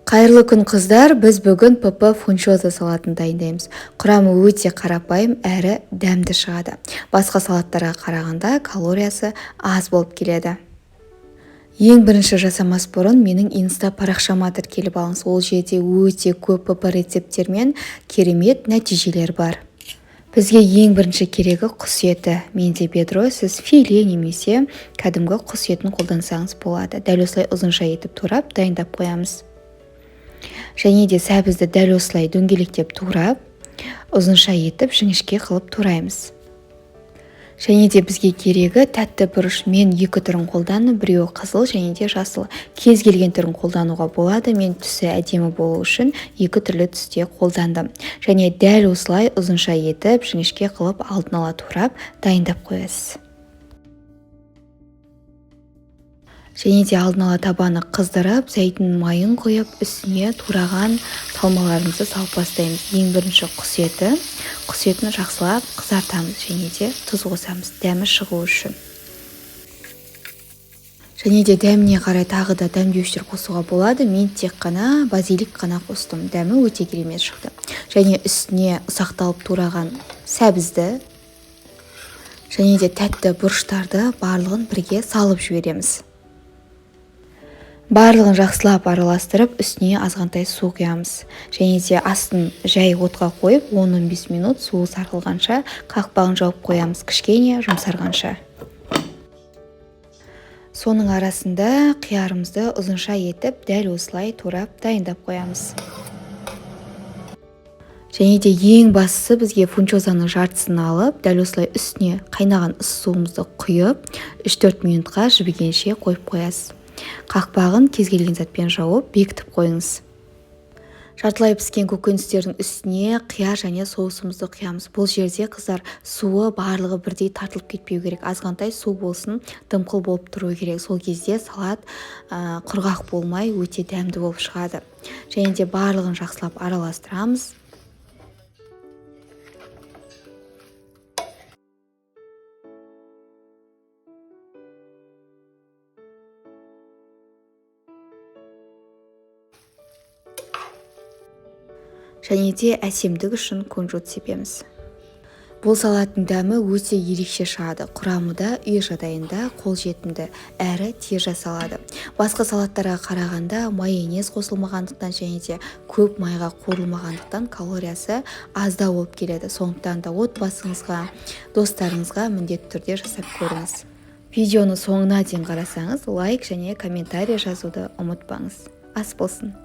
Қайырлы күн, қыздар! Біз бүгін ПП фунчоза салатын дайындаймыз. Құрамы өте қарапайым әрі дәмді шығады. Басқа салаттарға қарағанда калориясы аз болып келеді. Ең бірінші жасамас бұрын менің инста парақшама тіркеліп алыңыз. Ол жерде өте көп ПП рецепттер мен керемет нәтижелер бар. Бізге ең бірінші керегі құс еті. Менде бедро, сіз филе немесе кәдімгі құс етін қолдансаңыз болады. Дәл осылай ұзынша етіп турап дайындап қоямыз. Және де сәбізді дәл осылай дөңгелектеп турап, ұзынша етіп жіңішке қылып тураймыз. Және де бізге керегі тәтті бұрыш. Мен екі түрін қолдандым, біреуі қызыл және де жасыл. Кез келген түрін қолдануға болады. Мен түсі әдемі болу үшін екі түрлі түсте қолдандым. Және дәл осылай ұзынша етіп жіңішке қылып алдын ала турап дайындап қоясыз. Және де алдын ала табаны қыздырып, зәйтүн майын құйып, үстіне тураған салмаларымызды салып бастаймыз. Ең бірінші құс еті. Құс етін жақсылап қызартамыз және де тұз қосамыз, дәмі шығу үшін. Және де дәміне қарай тағы да дәмдеуіштер қосуға болады. Мен тек қана базилик қана қостым. Дәмі өте керемет шықты. Және үстіне ұсақталып тураған сәбізді және де тәтті бұрыштарды барлығын бірге салып жібереміз. Барлығын жақсылап араластырып, үстіне азғантай су құямыз. Және де астын жай отқа қойып, 10-15 минут суы сарқылғанша қақпағын жауып қоямыз, кішкене жұмсарғанша. Соның арасында қиярымызды ұзынша етіп, дәл осылай турап дайындап қоямыз. Және де ең бастысы бізге фунчозаның жартысын алып, дәл осылай үстіне қайнаған ыссы суымызды құйып, 3-4 минутқа жібігенше қойып қоясыз. Қақпағын кез келген затпен жауып, бекітіп қойыңыз. Жартылай піскен көкөністердің үстіне қияр және соусымызды құямыз. Бұл жерде, қыздар, суы барлығы бірдей тартылып кетпеу керек. Азғантай су болсын, дымқыл болып тұру керек. Сол кезде салат құрғақ болмай, өте дәмді болып шығады. Және де барлығын жақсылап араластырамыз. Және де әсемдік үшін кунжут себеміз. Бұл салаттың дәмі өте ерекше шығады. Құрамы да үй жағдайында қолжетімді, әрі тез жасалады. Басқа салаттарға қарағанда майонез қосылмағандықтан және де көп майға қуырылмағандықтан калориясы аздау болып келеді. Сондықтан да отбасыңызға, достарыңызға міндетті түрде жасап көріңіз. Видеоны соңына дейін қарасаңыз, лайк және комментарий жазуды ұмытпаңыз. Ас болсын.